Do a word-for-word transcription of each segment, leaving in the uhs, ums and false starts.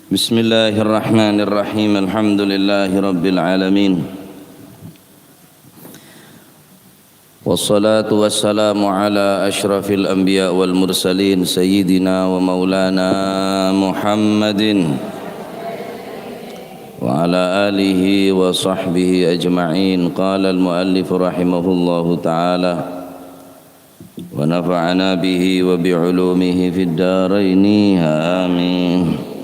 Bismillahirrahmanirrahim. Alhamdulillahirabbil alamin. Wassalatu wassalamu ala asyrafil anbiya wal mursalin, sayyidina wa maulana Muhammadin wa ala alihi wa sahbihi ajma'in. Qala al-muallif rahimahullahu ta'ala, wa nafa'ana bihi wa bi ulumihi fid daraini. Amin.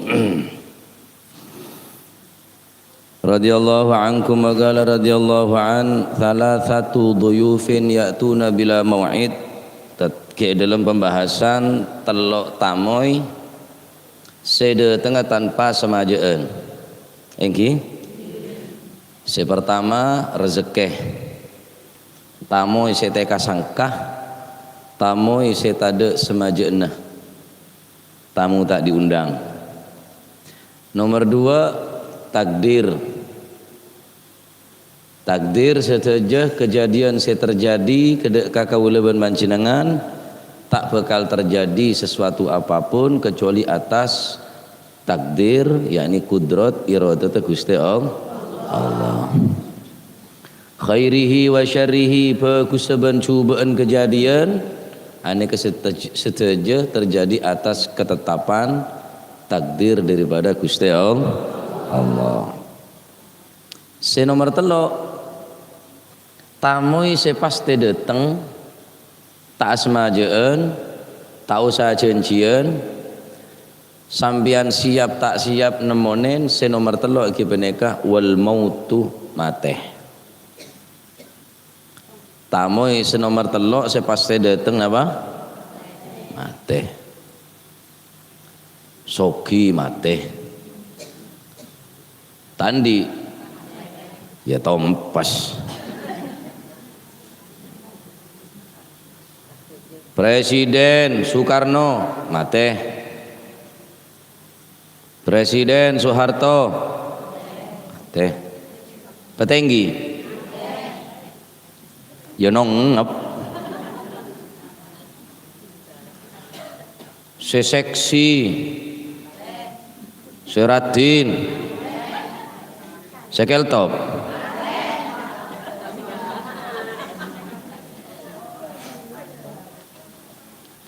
Radhiyallahu ankum wa qala radhiyallahu an, thalathatu dhuyufin ya'tuna bila mau'id. Tat-, ghi' è dâlem pembahasan tello' tamoy sè dâtengnga tanpa samajâ'ân. Èngghi? Sè partama, rejekkè. Tamoy sè tèka sangka, tamoy sè tadâ' samajâ'ânna. Tamu tak diundang. Nomor dua, takdir. Takdir sadhâjâ kejadian sè terjadi ka dâ-, ka kaulâ bân panjhennengngan ta' bhâkal terjadi sesuatu apapun kecuali atas takdir, yakni kudrat, iradat Ghustè All-, Allah. Khairihi wa syarrihi, bhâghussa bân jhubâ'ân kejadian, anèka sadhâj-, sadhâjâ terjadi atas ketetapan takdir daripada Ghustè All-, Allah. Sè nomer tello', tamoy sè pastè dâteng, ta' samajâ'ân, ta' osa janjiyân, sampèyan siap ta' siap nemmonè, sè nomer tello' ghi panèka wal mautu, matè. Tamoy sè nomer tello' sè pastè dâteng napa? Matè. Soghi matè. Ta' andi'? Ya tompes. Presiden Soekarno matè. Presiden Soeharto matè. Patèngghi? Ya nongngep. Sè seksi, sè rajin, sè keltop.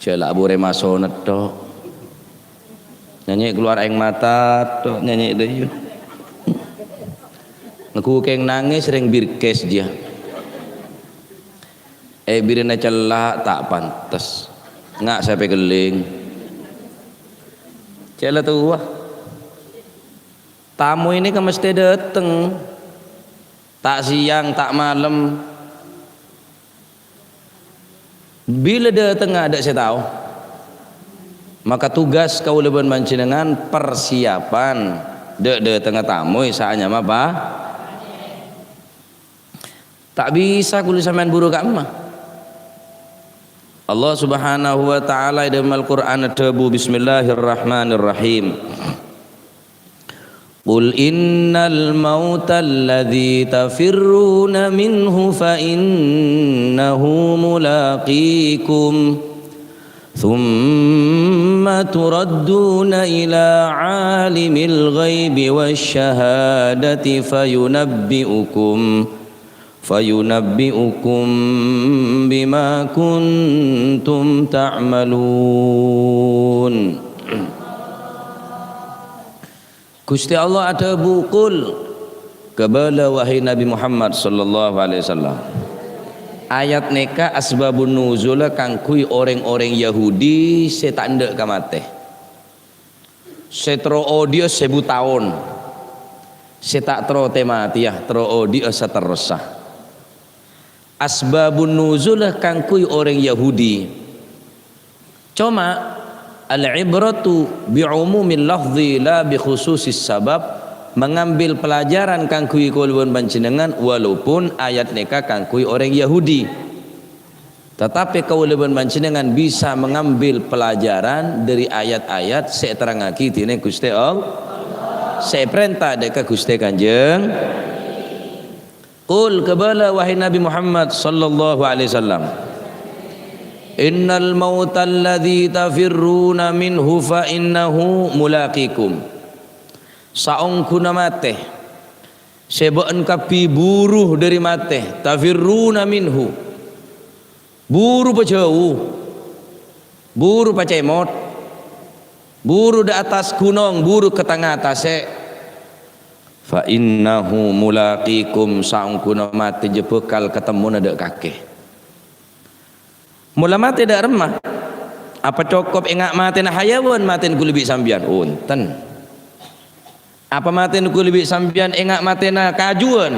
Jhâ' la' burè masonèt, tok. Nyanyè' kalowar aèng mata, tok, nyanyè' dâyyun. Nèko kèng nangès rèng birkes jiyâ. È, birèna cella' ta' pantes. Nga' sapè kelling. Cella' towa. Tamoy nèka mestè dâteng. Ta' sèyang, ta' malem. Bilâ dâtengnga adâ' sè tao. Maka tugas kaulâ bân panjhennengngan persiapan dâ'-, dâtengnga tamoy sè anyama pa-, ta' bisa kulâ sampèyan buru ka'emma. Allah Subhanahu wa Ta'ala è dâlem Al-Qur'an adhâbu, "Bismillahirrahmanirrahim." "Qul innal mauta alladzi tafirruna minhu fa innahu mulaqikum, tsumma turadduna ila alimil ghaibi wasy syahadati fayunabbi'ukum, fayunabbi'ukum bima kuntum ta'malun." Ghustè Allah adhâbu, "Qul," kabâlâ, wahai Nabi Muhammad sallallahu alaihi wasallam. Ayat nèka asbabun nuzul kaangghuy orèng-orèng Yahudi sè ta' endâ' ka matè. Sè terro odi'â sèbu taon. Sè ta' terro tè-matèya, terro odi'â saterrossa. Asbabun nuzul kaangghuy orèng Yahudi. Coma, al-ibratu bi umumil lafzi la bi khususis sabab, mengambil pelajaran kaangghuy kaulâ bân panjhennengngan, walaupun ayat nèka kaangghuy orèng Yahudi. Tetapi kaulâ bân panjhennengngan bisa mengambil pelajaran dari ayat-ayat sè èterrangngaghi dènèng Ghustè Allah, sè èparènta dâ' ka Ghustè Kanjeng. Qul, kabâlâ, wahai Nabi Muhammad sallallahu alaihi wasallam, "Innal mauta alladzi tafirruna minhu fa innahu mulaqikum." Saongghuna matè, sè bâ'ân kabbhi buru dhâri matè, tafirruna minhu, buru pajhâu, buru pacèmot, buru dâ' attas ghunong, buru ka tengnga tasè'. Fa innahu mulaqikum, saongghuna matè jhâ' bhâkal katemmona dâ' kakè. Mola matè dâ' remma, apa cokop enga' matèna hayawan matèna ghuli bi' sampèyan? Onten. Apa matèna ghuli bi' sampèyan enga' matèna kajuwân?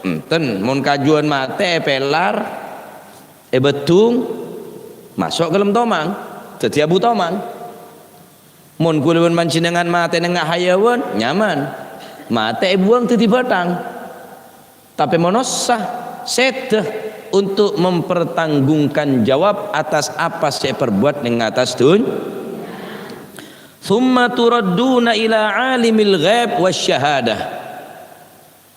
Enten, mon kajuwân matè èpèlar, èbâddhung, maso' ka dâlem tomang, dhâddhi abu tomang. Mon ghulâ bân panjhennengngan matè nèngnga' hayawan, nyaman. Matè èbuwâng dhâddhi bhâthang. Tapè manossa sèdhâ untuk mempertanggungjawab atas apa sè èparbuwât nèng attas dhunnya. "Tsumma turadduna ila alimil ghaib wasy syahadah."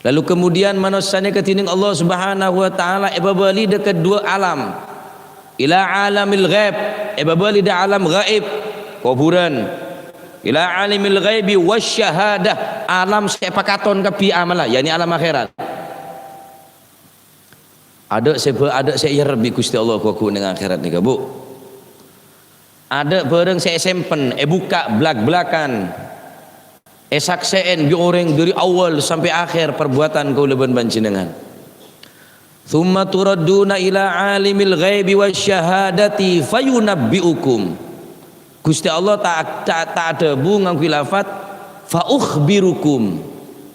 Lalu kemudian manossa nèka dhinèng Allah Subhanahu wa Ta'ala èpabâli dâ' ka duwâ' alam. Ila alamil ghaib, èpabâli dâ' alam ghaib, kobhurân. Ila alimil ghaibi wasy syahadah, alam sè èpakaton kabbhi amalla, yakni alam akhèrat. Adâ' sè bâ-, adâ' sè èyarep bi' Ghustè Allah ghu-, ghu-, nèng akhèrat nèka, Bu. Adâ' bhârâng sè èsempen, èbukka' blak-blakan. Èsaksè'è bi' orèng dhâri awwal sampè' akhèr parbuwâtan kaulâ bân panjhennengngan. "Tsumma turadduna ila alimil ghaibi wasy syahadati fayunabbi'ukum." Ghustè Allah ta', ta', ta' adhâbu ngangghuy lafat "fa ukhbirukum",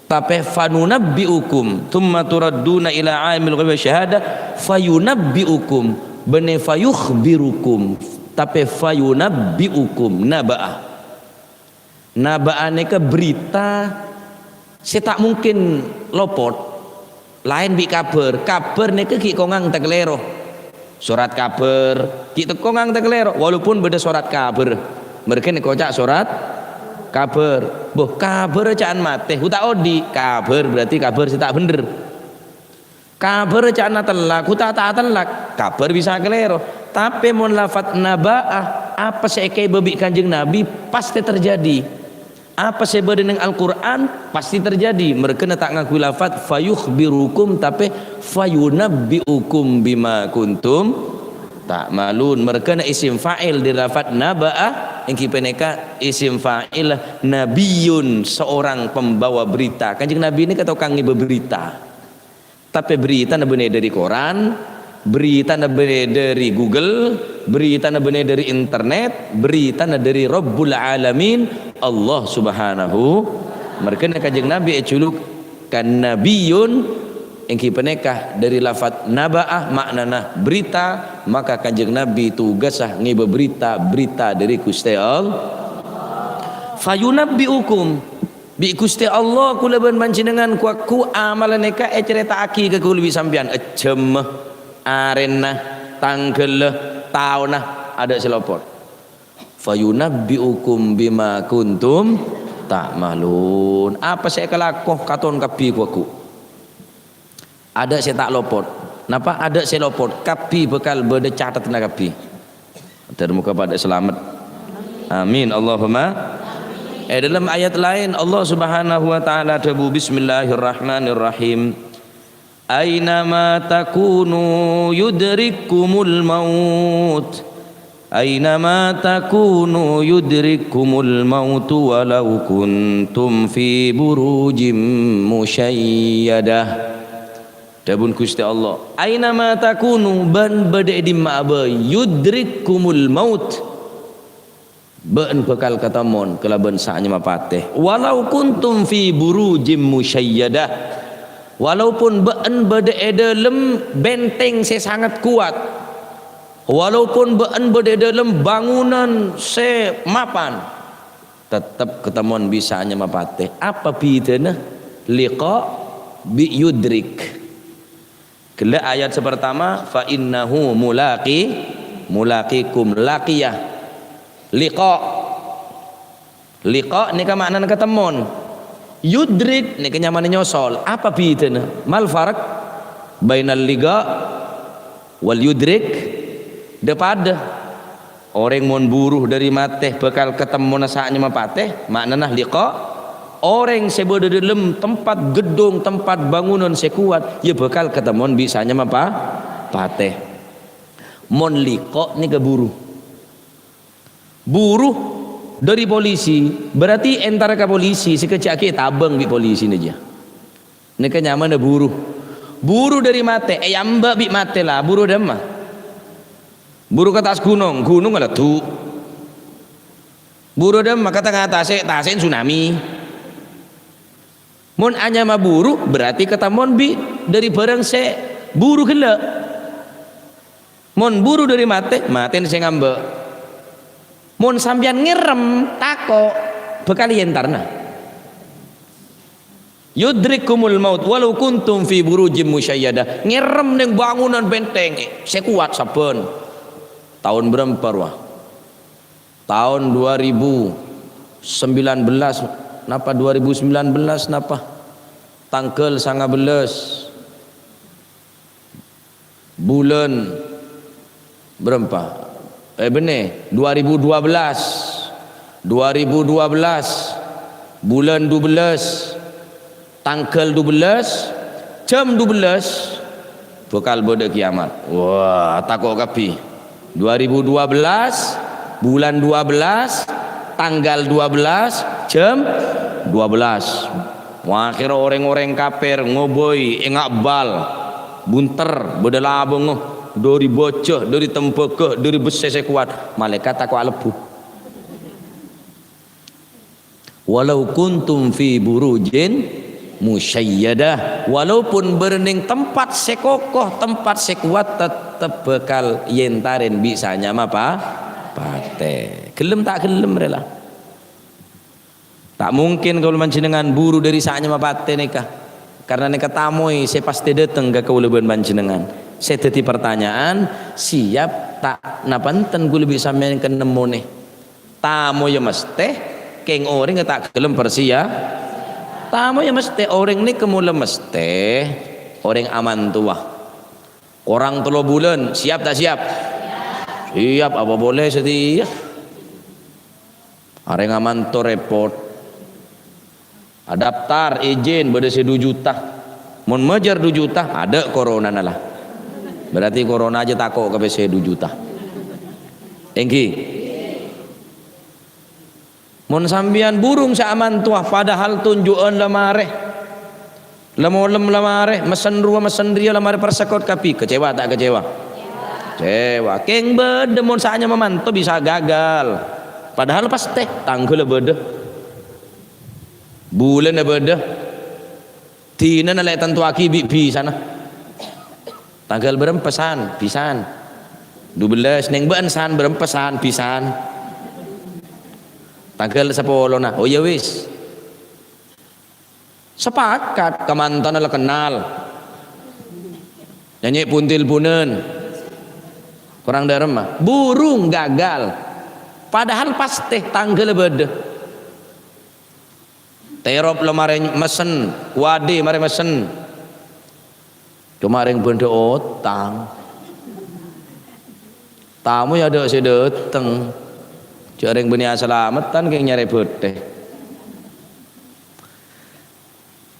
tapè "fanunabbi'ukum." "Tsumma turadduna ila alimil ghaibi wasy syahadah fayunabbi'ukum." Bânnè "fayukhbirukum", tapè "fayunabbi'ukum", naba'a. Naba'a nèka berita sè ta' mungkin lopot. Laèn bi' kabhâr. Kabhâr nèka ghi' kongang takalèro. Sorat kabhâr, ghi' kongang takalèro. Walaupun bâdâ sorat kabhâr. Mèrghâ nèka oca' sorat kabhâr. Bo, kabhâr ca'na matè, ghu ta' odi'. Kabhâr berarti kabhâr sè ta' bhendher. Kabhâr ca'na tellak, ghu ta' ta' tellak, kabhâr bisa kalèro. Tapè mon lafat naba'a, apa sè èkaèbâ bi' Kanjeng Nabi, pastè terjadi. Apa sè bâdâ nèng Al-Qur'an, pastè terjadi. Mèrghâna ta' ngangghuy lafat fayukhbirukum, tapè fayunabbi'ukum bima kuntum ta'malun. Mèrghâna isim fa'il dâri lafat naba'a, èngghi panèka isim fa'il nabiyyun, seorang pembawa berita. Kanjeng Nabi nèka tokang ngèbâ berita. Tapè beritana bânnè dâri koran, beritana bânnè dâri Google, beritana bânnè dâri internet, beritana dâri Rabbul Alamin, Allah Subhanahu. Mèrghâna Kanjeng Nabi èjhuluk ka nabiyyun, èngghi panèka dâri lafat naba'a, ma'nana berita, maka Kanjeng Nabi tugassa ngèbâ berita, berita dâri Ghustè Allah. Fayunabbi'ukum. Bi' Ghustè Allah, kaulâ bân panjhennengngan ku-, ku amalla nèka ècarèta'aghi ka kaulâ bi' sampèyan, ejjhâmma, arèna, tangghâlla, taonna, adâ' sè lopot. "Fayunabbi'ukum bima kuntum ta'malun." Apa sè èkalako katon kabbhi ghu-, ghu-. Adâ' sè ta' lopot. Napa adâ' sè lopot? Kabbhi bhâkal bâdâ catetanna kabbhi. Dhâr moghâ padâ salamet. Amin. Allahumma. È dâlem ayat laèn, Allah Subhanahu wa Ta'ala adhâbu, "Bismillahirrahmanirrahim. Ainama takunu yudrikkumul maut." "Ainama takunu yudrikkumul mautu walau kuntum fi burujim musyayyadah." Dhâbuna Ghustè Allah, "Ainama takunu," bân bâdâ è dimma'a bhâi, "yudrikkumul maut," bâ'na bhâkal katemmon kalabân sa'anyamma patè, "walau kuntum fi burujim musyayyadah," walaupun bâ'na bâdâ è dâlem benteng sè sangat kowat. Walaupun bâ'na bâdâ è dâlem bangunan sè mapan, tettep katemmon bi' sa'anyamma patè. Apa bhidhâna liqa' bi' yudrik? Ghellâ' ayat sè partama, "Fa innahu mulaqi, mulaqikum, laqiya." Liqa'. Liqa' nèka ma'nana katemmon. Yudrik nèka nyamana nyosol. Apa bhidhâna? Mal farq bainal liqa' wal yudrik? Dâ-padâ. Orèng mon buru dâri matè bhâkal katemmona sa'anyamma patè, ma'nana liqa'. Orèng sè bâdâ dâlem tempat geddhong, tempat bangunan sè kowat, ya bhâkal katemmon bi' sè anyama pa-, patè. Mon liqa' nèka buru. Buru dâri polisi, berarti entara ka polisi, sakejjhâ' ghi' ètabâng bi' polisi nèka. Nèka nyamana buru. Buru dâri matè, èambâ' bi' matè la, buru dâmma? Buru ka attas ghunong, ghunong ngaleddhu'. Buru dâmma ka tengnga tasè', tasè' tsunami. Mon anyama buru, berarti katemmon bi' dâri bhârâng sè buru ghellâ'. Mon buru dâri matè, matèna sè ngambâ'. Mon sampèyan ngèrèm, tako', bhâkal èentarana. "Yudrikkumul maut walau kuntum fi burujim musyayyadah." Ngèrèm neng bangunan benteng sè kowat sabbhân. Taon bârâmpa rowa? Taon dua ribu sembilan belas, napa dua ribu sembilan belas napa? Tangghâl sanga bellâs bulân bârâmpa? Eh, bânnè, dua ribu dua belas. Dua ribu dua belas, bulân dubellâs. Tangghâl dubellâs, jam dubellâs, bhâkal bâdâ kiyamat. Wah, tako' kabbhi. Dua ribu dua belas, bulân dua belas, tangghâl dua belas, jam dua belas. Akhèrra orèng-orèng kafir ngobâi ènga' bal, bunter, bâdâ labângnga, dâri bâjâ, dâri tembâgâ, dâri bessè sè kowat. Malaèkat tako' alebbhu. "Walau kuntum fi burujin musyayyadah," walaupun bâdâ neng tempat sè kokoh, tempat sè kowat, tettep bhâkal èentarè bi' sè anyama pa-, patè. Ghellem ta' ghellem rè la. Ta' mungkin kaulâ panjhennengngan buru dâri sè anyama patè nèka. Karna nèka tamoy sè pastè dâteng ka kaulâ bân panjhennengngan. Sè dâddhi partanyaan, siap ta' napa enten kaulâ bi' sampèyan kennemmona? Tamoyya mastè, kèng orèngnga ta' ghellem parsiya-, tamoyya mastè, orèng nèka mola mastè orèng amantowa. Korang tello bulân, siap ta' siap? Siap, apa polè satèya. Arèng amanto rèpot. Adaptar, ijin, bâdâ sè du juta. Mon majâr du juta, adâ' koronana la. Berarti korona jâ tako' ka pèssè du juta. Èngghi. Mon sampèyan burung sè amantowa, padahal tonju'an la marè. La molem la marè, messen rowa messen rèya la marè, persekot kabbhi. Kecewa ta' kecewa? Kecewa. Kèng bâdâ mon sè anyama manto bisa gagal. Padahal pastè, tangghâl la bâdâ. Bulânna bâdâ. Dinana la ètantowaghi bi' bisana. Tangghâl bârâmpa san, bisan. Dubellâs, neng bâ'ân san, bârâmpa san, bisan. Tangghâl sapolona, oh, ya wis. Sepakat, kamantona la kennal. Nyanyè pon-telponan. Korang dâremma. Burung gagal. Padahal pastè tangghâl la bâdâ. Terop la marè messen, Wadi marè messen. Coma rèng bândhâ otang. Tamoy adâ' sè dâteng. Jhâ' rèng bânnè asalameddhân kèng nyarè bâtè.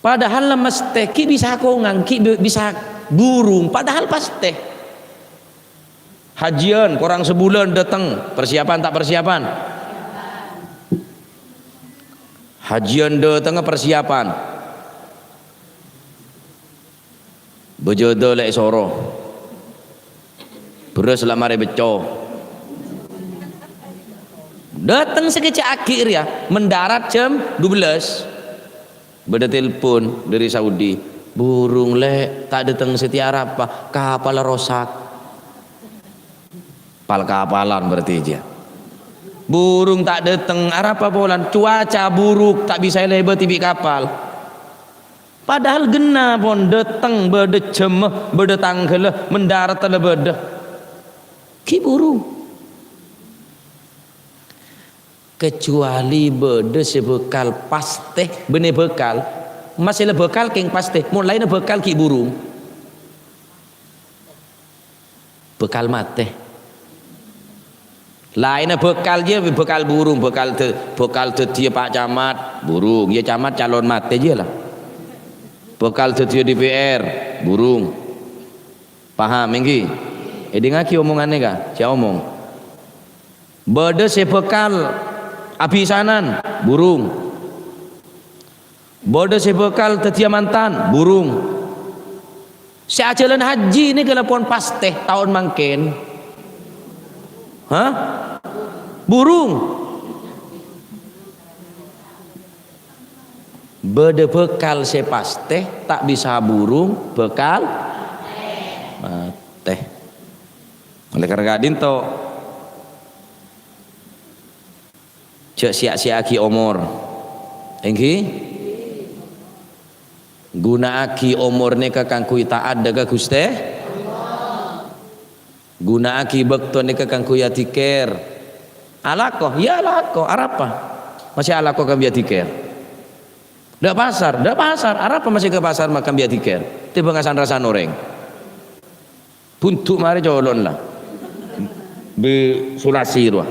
Padahal la mastè ghi' bisa kongang, ghi' bi-, bisa burung, padahal pastè. Hajiyân korang sabulân dâteng, persiapan ta' persiapan? Hajiyân dâtengnga persiapan. Bâjâdâ la èsoro. Bherrâs la marè becco. Dâteng sakejjhâ' aghi' rèya, mendarat jam dua belas. Bâdâ telpon dâri Saudi, "Burung, Lè', ta' dâteng satèya arapa, kapal rosak." Pal-kapalan berarti jiyâ. Burung ta' dâteng, arapa polana? Cuaca buruk, ta' bisa èlèbâdhi bi' kapal. Padahal ghenna pon dâteng bâdâ jâmma, bâdâ tangghâlla, mendarat la bâdâ. Ghi' burung. Kecuali bâdâ sè bhâkal pastè, bânnè bhâkal. Masalah bhâkal kèng pastè, mon laènna bhâkal ghi' burung. Bhâkal matè. Laènna bhâkal jiyâ, bhâkal burung, bhâkal dâ-, bhâkal dhâddhiyâ Pak Camat, burung. Yâ, camat calon matè jiyâ la. Bhâkal dhâddhiyâ D P R, burung. Paham, èngghi? Èdingngaghi omongan nèka, sè omong. Bâdâ sè bhâkal abhisanan, burung. Bâdâ sè bhâkal dhâddhiyâ mantan, burung. Sè ajhâlân haji nèka la pon pastè taon mangkèn. Hah? Burung. Bâdâ bhâkal sè pastè ta' bisa burung, bhâkal matè. Olè karana ka'dinto, jhâ' siya-siya'aghi omor. Èngghi? Ghuna'aghi omor nèka kaangghuy ta'at dâ' ka Ghustè. Ghuna'aghi bâkto nèka kaangghuy adzikir. Alako, yâ alako, arapa? Masè alako kaangghuy adzikir. Dâ' pasar, dâ' pasar, arapa masè ka pasar ma-, kaangghuy adzikir? Tèmbhâng san-rasan orèng. Bhundu' marè colo'na la. Bi' sulasi rowa.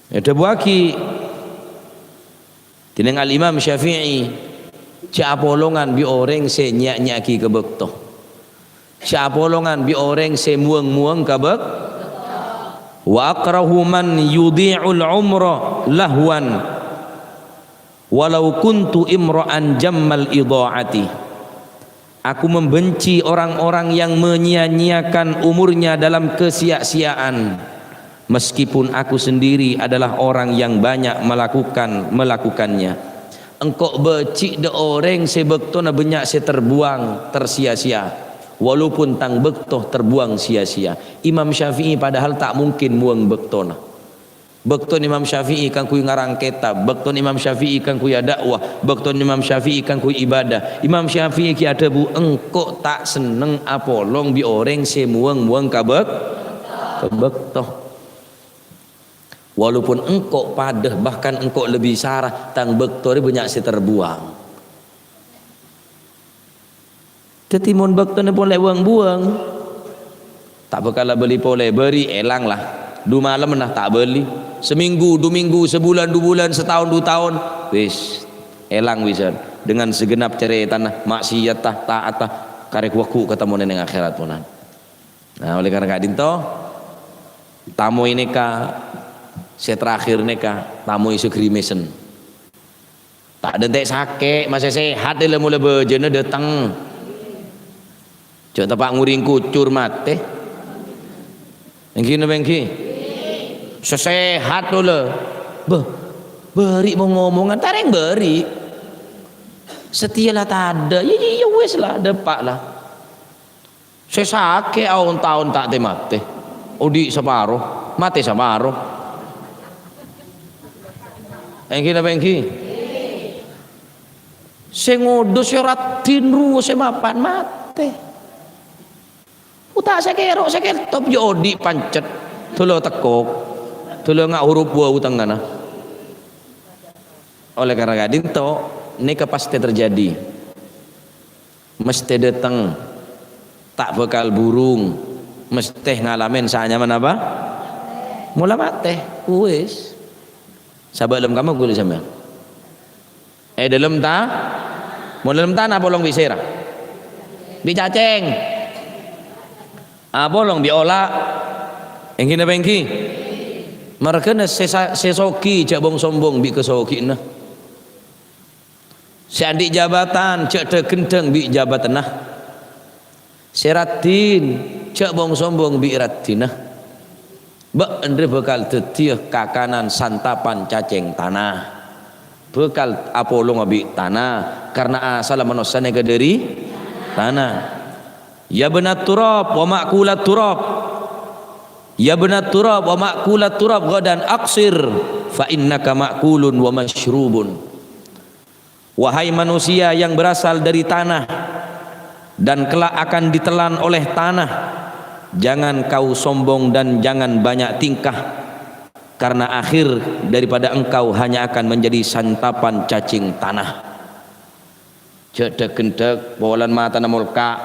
Èdhâbuwâghi dhinèng Al-Imam Syafi'i, jhâ' apolongan bi' orèng sè nyèya-nyèya'aghi ka bâkto. Jhâ' apolongan bi' orèng sè mowang-mowang ka bâk-, "Wa akrahu man yudhi'ul umra lahwan, walau kuntu imra'an jammal idha'ati." Aku membenci orang-orang yang menyia-nyiakan umurnya dalam kesia-siaan, meskipun aku sendiri adalah orang yang banyak melakukan, melakukannya. Engko' bâji' dâ' orèng sè bâktona bânnya' sè terbuang, tersia-sia, walaupun tang bâkto terbuang sia-sia. Imam Syafi'i padahal ta' mungkin mowang bâktona. Bâktona Imam Syafi'i kaangghuy ngarang kètab, bâktona Imam Syafi'i kaangghuy adâ'wah, bâktona Imam Syafi'i kaangghuy ibadah. Imam Syafi'i ghi' adhâbu, "Engko' ta' senneng apolong bi' orèng sè mowang-mowang ka bâk-, ka bâkto. Walaupun engko' padâ, bahkan engko' lebbi sara, tang bâkto rè bânnya' sè terbuang." Dhâddhi, mon bâktona polè wang-buwâng, ta' bhâkal abâli polè, bâri' èlang la. Du malemma ta' abâli. Samènggu, du mènggu, sabulân, du bulân, sataon, du taon, wis, èlang wisan. Dengan segenap carètana, maksiatta, ta'atta, karè ghu-lagghu' katemmo neng akhèrat, ponan. Nah, oleh karena ka'dinto, tamoy nèka, sè terakhir nèka, tamoy sè grimèsen. Ta' dântè' sakè', masè sehat, la mola bâjâna dâteng. Jhâ' teppa' ngoring kucur matè. Èngghi napa èngghi? Sè sehat, la. Bâh, bâri' mon ngomongan, tarèng bâri'. Satèya la tadâ', ya, ya, ya wis la, dâpa' la. Sè sakè' aon-taon ta' tè-matè. Odi' saparo, matè saparo. Èngghi napa èngghi? Sè ngodus ya raddhin rowa sè mapan matè. Uta' sè kèro' sè kètop ya odi' pancet. Dâlâ tekko'. Dâlâ nga' huruf wau tengngana. Oleh karena ka'dinto, nèka pastè terjadi. Mestè dâteng, ta' bhâkal burung, mestè ngalamè sè anyama napa? Mola matè, wis. Sabâlem kamma ghulâ sampèyan. È dâlem ta-, mon dâlem tana apolong bi' sèra? Bi' cacèng. Apolong bi' ola'. Èngghi napa èngghi? Marghâna sè sa-, sè soghi jhâ' bong-sombong bi' kasoghina. Sè andi' jabatan, jhâ' dhâ-, ghendhâng bi' jabatanna. Sè raddhin, jhâ' bong-sombong bi' raddhinna. Bâ'na rè bhâkal dhâddhiyâ kakanan santapan cacèng tana. Bhâkal apolonga bi' tana, karna asalla manossa nèka dâri tana. "Ya banat turab wa ma'kulat turab. Ya banat turab wa ma'kulat turab, ghadan aqsir, fa innaka ma'kulun wa masyrubun." Wahai manusia yang berasal dari tanah dan kelak akan ditelan oleh tanah, jangan kau sombong dan jangan banyak tingkah, karena akhir daripada engkau hanya akan menjadi santapan cacing tanah. Jhâ' dhâk-ghendhâk, polana matana molka'.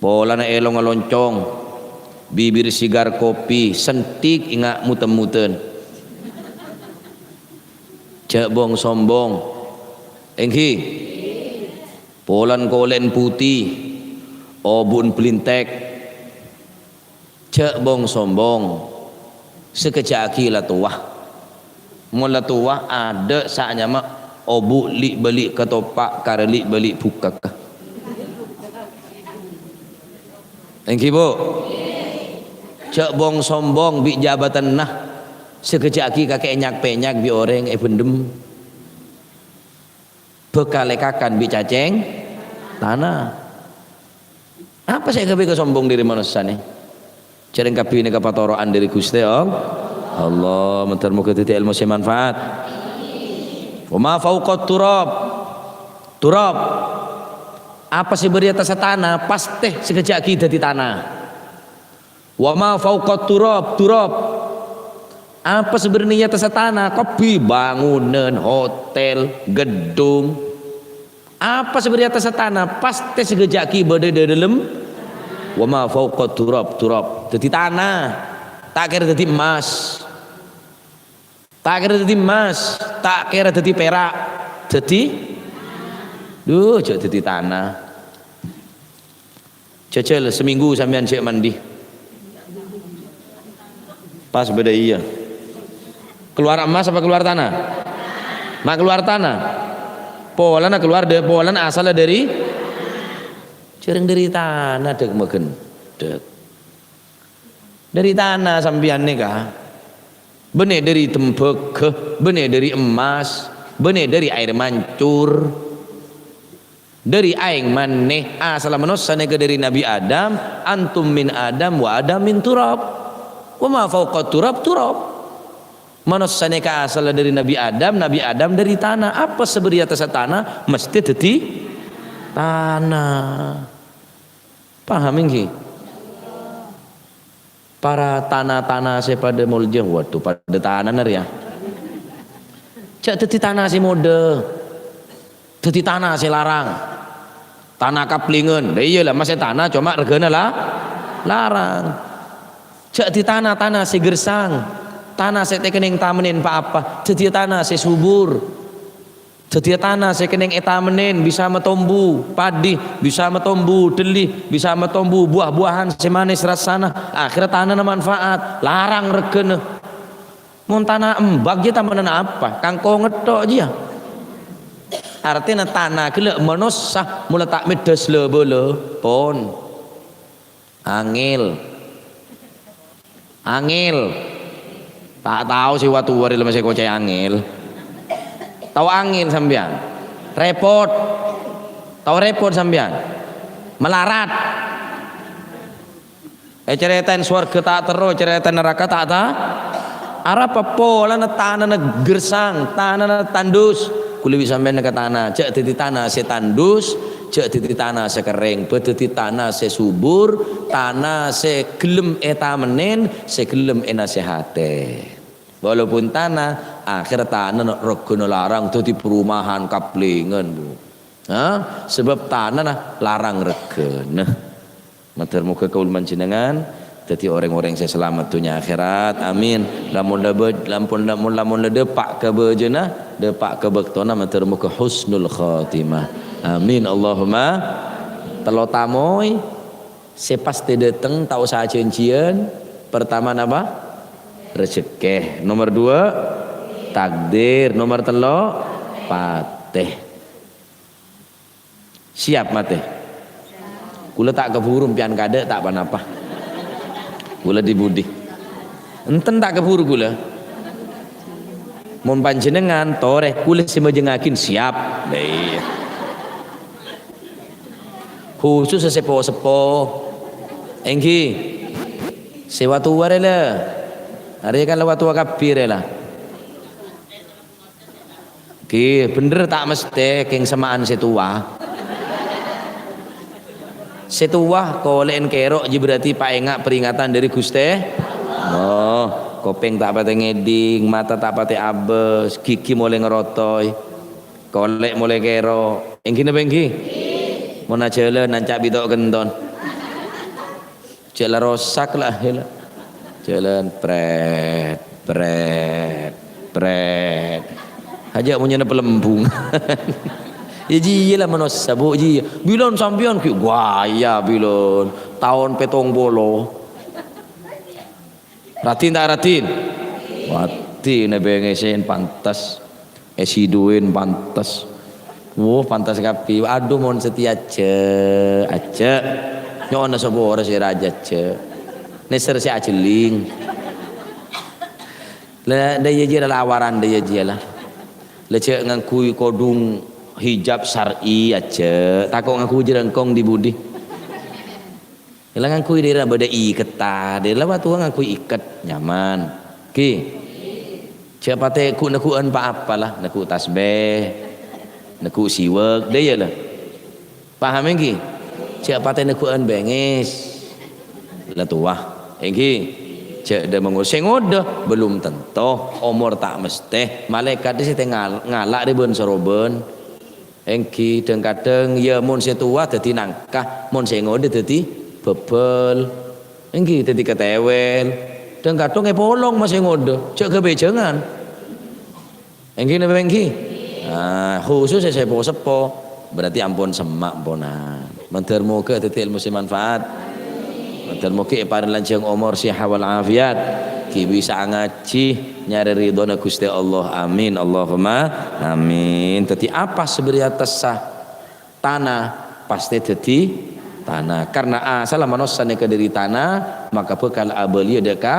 Polana èlongnga loncong. Bibir sigar kopi, sentik enga' muten-muten. Jhâ' bong-sombong. Èngghi. Polana kolè'en putè, obu'en blintek. Jhâ' bong-sombong. Sakejjhâ'aghi la towa. Mon la towa, adâ' sè anyama obu' li'-bâli' katopa', karè li'-bâli' bukak. Èngghi, Bu? Jhâ' bong-sombong bi' jabâtanna, sakejjhâ'aghi kakè ènyak-pènyak bi' orèng èbhendhem. Bhâkal èkakan bi' cacèng tana. Apa sè èghâbây kasombong dhâri manossa nè? Jhâreng kabbhi nèka patoro'an dhâri Ghustè Allah. Allah, mandhâr moghâ dhâddhi èlmo sè manfaat. Wa ma fauqat turab. Turab. Apa sè bâdâ è attassa tana, pastè sakejjhâ'aghi dhâddhi tana. Wa ma fauqat turab, turab. Apa sè bâdâ è attassa tana, kabbhi bangunan, hotel, gedung. Apa sè bâdâ è attassa tana, pastè sakejjhâ'aghi bâdâ è dâlem. Wa ma fauqat turab, turab. Dhâddhi tana, ta' kèra dhâddhi emmas. Ta' kèra dhâddhi emmas, ta' kèra dhâddhi pèra'. Dhâddhi, duh, jhâ' dhâddhi tana. Jhâjhâl, seminggu sampèyan jhâ' mandi. Pas bâdâ iyâ. Keluar emas apa keluar tanah? Ma' keluar tanah. Polana keluar dâ-, polana asalla dâri, jhâreng dâri tana, dâk-maghândhâk. Dâri tana sampèyan nèka. Bânnè dâri tembâghâ, bânnè dâri emmas, bânnè dâri aèr mancur. Dâri aèng manè, asalla manossa nèka dâri Nabbhi Adam, antum min Adam wa Adam min turab. Wa ma fauqa turab, turab. Manossa nèka asalla dâri Nabbhi Adam, Nabbhi Adam dâri tana. Apa sè bâdâ è attassa tana, mestè dhâddhi tana. Paham, èngghi? Para tana-tana sè padâ molja, waduh, padâ tanana rèya. Jhâ' dhâddhi tana sè modâ, dhâddhi tana sè larang. Tana kaplèngan, la iyâ la, masè tana, coma règhâna la-, larang. Jhâ' dhâddhi tana-tana sè gersang, tana sè tèkennèng tamennèn pa-apa, dhâddhiyâ tana sè subur. Dhâddhiyâ tana sè kennèng ètamennèn bisa matombu paddhi, bisa matombu dhâlli, bisa matombu buah-buahan sè manès rassana. Akhèrra tanana manfaat, larang règhâna. Mon tana embak jiyâ tamennana apa? Kangkongnga tok jiyâ. Artèna tana ghellâ' manossa mola ta' mèddhâs la-bâlâ, pon. Angèl. Angèl. Ta' tao sè wa-towa rè la masè koca'è angèl. Tao angèl sampèyan? Rèpot. Tao rèpot sampèyan? Malarat. Ècarèta'è sowarghâ ta' terro, ècarèta'è naraka ta' ta-, arapa polana tanana gersang, tanana tandus. Kulâ bi' sampèyan ka tana, jhâ' dhâddhi tana sè tandus, jhâ' dhâddhi tana sè kerrèng, bâ dhâddhi tana sè subur, tana sè ghellem ètamennèn, sè ghellem ènasèhatè. Walaupun tana, akhèr tanana règhâna larang dhâddhi perumahan kaplèngan, Bu. Ha? Sabâb tanana larang règhâna. Mator moghâ kaulâ panjhennengngan dhâddhi orèng-orèng sè salamet dhunnya akhèrat. Amin. Lamon la bâ-, lampon, lamon, lamon la dâpa' ka bâjâna, dâpa' ka bâktona, mator moghâ husnul khotimah. Amin. Allahumma. Tello tamoy sè pastè dâteng, ta' osa jhânjhiyân. Pertama napa? Rejekkè. Nomor dua, takdir. Nomor tello, patè. Siap matè? Kulâ ta' kabhuru, sampèyan kadâ' ta' ponapa. Kulâ dhi-budhi. Enten ta' kabhuru kulâ. Mon panjhennengngan torè, kulâ sè majhengngaghi siap. Lah iyâ. Khusus sè po-seppo. Èngghi. Sè wa-towa rè la. Arèya kan la wa-towa kabbhi rè la. Ghi, bhendher ta' mestè kèng semma'an sè towa. Sè towa kolè'en kèro' jiyâ berarti paènga' peringatan dâri Ghustè. Oh, kopèng ta' patè ngèdhing, mata ta' patè abâs, ghighi molè ngarotoi. Kolè' molè kèro'. Èngghi napa èngghi? Mon ajhâlân anca' bito' kenton. Jhâ' la rosak la, la. Jhâlân prèt, prèt, prèt. Hajâ' monyèna palembung. Iyâ jiyâ la manossa, Bu, jiyâ. Bilân sampèyan ghi' ghâjâ bilân. Taon pèttong polo. Raddhin ta' raddhin? Raddhin, bengèsèn pantes. Èsidhuwin pantes. Wuh, pantes kabbhi. Adhu, mon satèya ajjhâ', ajjhâ'. Nyo'ona sapora sè rajâ ajjhâ'. Nèser sè ajhelling. La, dâ' iyâ jiyâ la awaran, dâ' iyâ jiyâ la. La jhâ' ngangghuy kodhung hijab syar'i ajjhâ'. Tako' ngangghuy jhârângkong dhi-budhi. La ngangghuy dâ'râ bâdâ iketta, dâ'râ la wâ' towa ngangghuy iket, nyaman. Ghi. Jhâ' patè ghu'-, negghu'ân pa-apa la, negghu' tasbih, negghu' siwak, dâ' iyâ la. Paham ènggi? Jhâ' patè negghu'ân bengès. La towa, ènggi? Jhâ' dâ' mangko sè ngodâ, belum tentu, omor ta' mestè. Malaèkat sè tè ngal-, ngala' rè bân-sarobân. Ènggi, dhâng-kadhâng, iyâ, mon sè towa dhâddhi nangka, mon sè ngodâ dhâddhi bhâbhâl. Ènggi, dhâddhi katèwèl. Dhâng-kadhâng èpolong ma' sè ngodâ, jhâ' ghâbhâjângan. Ènggi napa ènggi? Nah, khusus sè sepo-sepo, berarti ampon semma' amponan. Mandhâr moghâ dhâddhi èlmo sè manfaat. Mandhâr moghâ èparèng lanjhâng omor, sehat wal afiat. Ghi bisa ngajhi, nyarè ridhona Ghustè Allah. Amin. Allahumma amin. Dhâddhi apa sabâriyâ tessa tana, pastè dhâddhi tana. Karna asalla manossa nèka dâri tana, maka bhâkal abâliyâ dâ' ka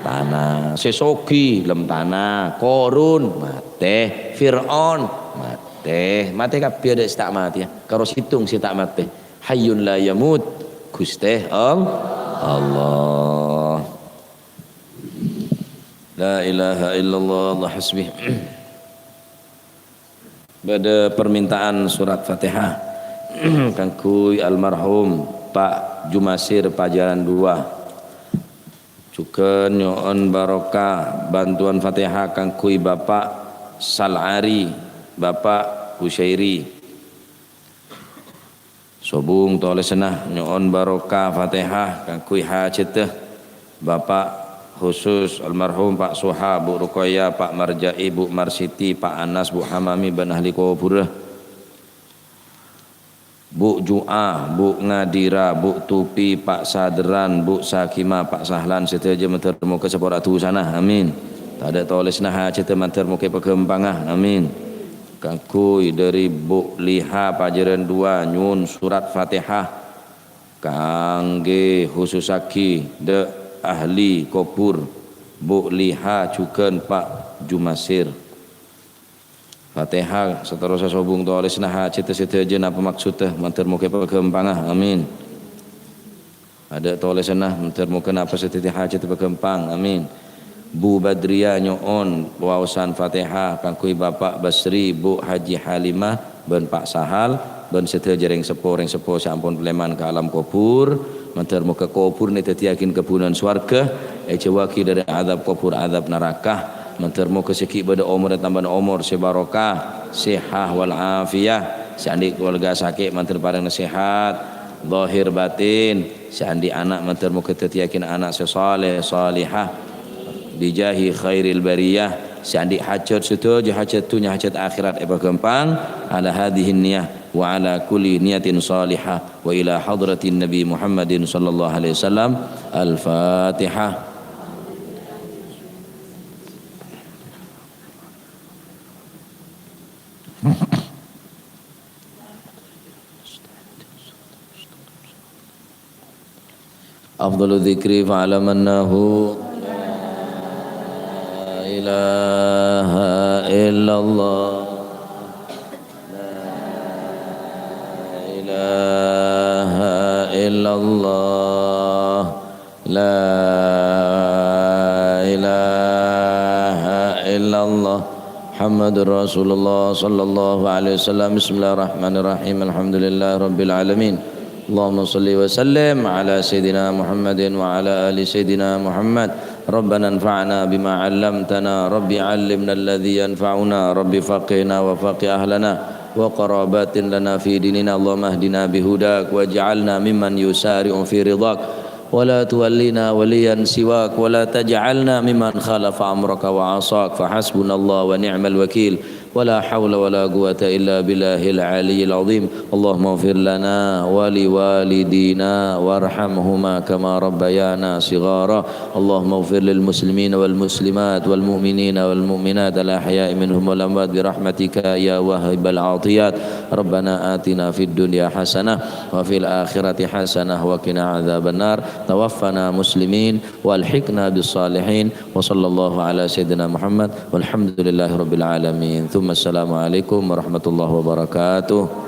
tana. Sè soghi lem tana, Korun matè, Fir'aun matè. Matè kabbhi, adâ' sè ta' matèya. Karo sèttong sè ta' matè. Hayyun la yamut, Ghustè All-, Allah. La ilaha illallah, Allah hasbi. Bâdâ permintaan surat Fatihah kaangghuy almarhum Pa' Jumasir Pajaran Dua. Jhughân nyo'on barokah bantuan Fatihah kaangghuy Bapa' Sal'ari, Bapa' Husairi. Sobung tolèsanna nyo'on barokah Fatihah kaangghuy hajhâddhâ Bapa' khusus almarhum Pa' Soha, Bu' Rukoya, Pa' Marja'i, Bu' Marsiti, Pa' Anas, Bu' Hamami bân ahli kobhurrâ. Bu' Ju'a, Bu' Ngadira, Bu' Tupi, Pa' Sadran, Bu' Sakima, Pa' Sahlan sadhâjâ mandhâr moghâ sapora dhusana. Amin. Tadâ' tolèsanna hajhâddhâ mandhâr moghâ èpaghâmpanga. Amin. Kaangghuy dâri Bu' Liha Pajaran Dua nyo'on surat Fatihah kaangghuy khusussaghi dâ' ahli kobhur Bu' Liha jhughân Pa' Jumasir. Fatihah, saterrossa sobung tolèsanna hajhâddhâ sadhâjâ napa maksoddhâ, mandhâr moghâ èpaghâmpanga. Amin. Adâ' tolèsanna, mandhâr moghâ napa sè dhâddhi hajhâddhâ èpaghâmpang. Amin. Bu Badriyah nyo'on waosan Fatihah kaangghuy Bapa' Basri, Bu Haji Halimah, bân Pa' Sahal, bân sadhâjâ rèng seppo, rèng seppo sè ampon palèman ka alam kobhur. Mandhâr moghâ kobhurrâ èdhâddhiyâghin kebbhunan sowarghâ, èjhâuwâghi dâri adzab kobhur, adzab naraka. Mandhâr moghâ sè ghi' bâdâ omorrâ tambâna omor sè barokah, sehah wal afiyah. Sè andi' keluarga sakè' mandhâr parèngana sehat, zahir batin. Sè andi' ana' mandhâr moghâ dhâddhiyâghin ana' sè saleh, salehah. Bijahi khairil bariyah. Sè andi' hajat sadhâjâ, hajat dhunnya, hajat akhèrat èpaghâmpang. Ala hadzihin niyah wa ala kulli niyatin salihah. Wa ila hadratin Nabi Muhammadin sallallahu alaihi wasallam. Al-Fatihah. Afdalu dzikri fa'lam annahu la ilaha illallah. La ilaha illallah. La ilaha illallah. Muhammadur Rasulullah sallallahu alaihi wasallam. Bismillahirrahmanirrahim. Alhamdulillahirabbil alamin. Allahumma shalli wa sallim ala sayyidina Muhammadin wa ala ali sayyidina Muhammad. Rabbana anfa'na bima 'allamtana. Rabbi 'allimna alladzi yanfa'una. Rabbi faqihna wa faqih ahlana wa qarabatin lana fi dinina. Allahumma hdina bihudak waj'alna mimman yusari'u fi ridhak. ولا تولنا وليا سواك، ولا تجعلنا ممن خالف أمرك وعصاك، فحسبنا الله ونعم الوكيل، ولا حول ولا قوة إلا بالله العلي العظيم. اللهم اغفر لنا ولوالدينا وارحمهما كما ربيانا صغارا. اللهم اغفر للمسلمين والمسلمات والمؤمنين والمؤمنات الأحياء منهم والأموات برحمتك يا واهب العطيات. ربنا آتنا في الدنيا حسنة وفي الآخرة حسنة وقنا عذاب النار. توفنا مسلمين وألحقنا بالصالحين. وصلى الله على سيدنا محمد والحمد لله رب العالمين. ثم السلام عليكم ورحمة الله وبركاته.